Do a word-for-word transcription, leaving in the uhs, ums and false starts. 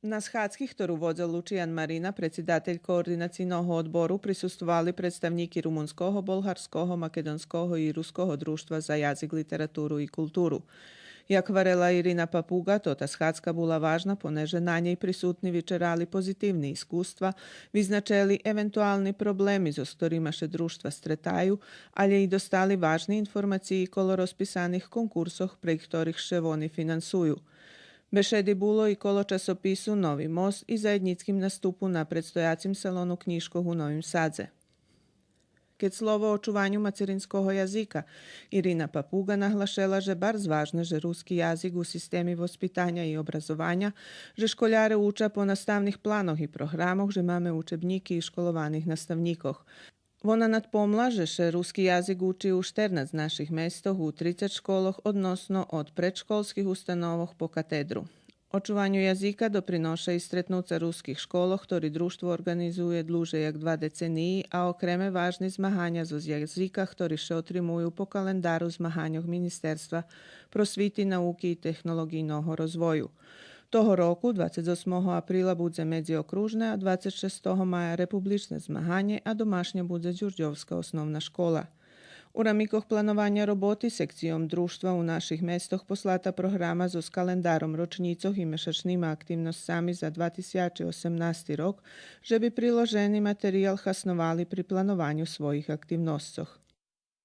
На схадзки, хтору водзел Лучиян Марина, предсидатель Координацийного одбору, присуствовали представнїки Румунского, Болгарского, Македонского и Руского дружтва за язик, литературу и културу. Як гварела Ирина Папуґа, тота схадзка була важна, понеже на нєй присутни вичерали позитивни искуства, визначели евентуални проблеми зоз хторима ше дружтва стретаю, алє и достали важни информациї коло розписаних конкурсох, прейґ хторих ше вони финансую. Бешеди було и коло часопису Нови мост и заєднїцким наступу на предстояцим салону кнїжкох у Новим Садзе. Кед слово о очуваню мацеринского язика, Ирина Папуґа наглашела же барз важне же руски язик у системи воспитаня и образованя, же школяре уча по наставних планох и програмох, же маме учебнїки и школованих наставнїкох. Вона надпомла же ше руски язик учи у штернац наших местох, у трицец школох, односно од предшколских установох по катедру. Очуваню язика доприноша и стретнуца руских школох, хтори дружтво орґанизує длуже як два децениї, а окреме важни змаганя зоз язика, хтори ше отримую по календару змаганьох Министерства просвити, науки и технолоґийного розвою. Того року, двацец осмого априла, будзе медзиокружне, а двацец шестого мая републичне змаганє, а домашнє будзе Дюрдьовска основна школа. У рамикох планованя роботи секцийом дружтва у наших местох послата програма зоз календаром рочнїцох и мешачнима активносцами за два тисячи осемнасти рок, же би приложени материял хасновали при планованю своїх активносцох.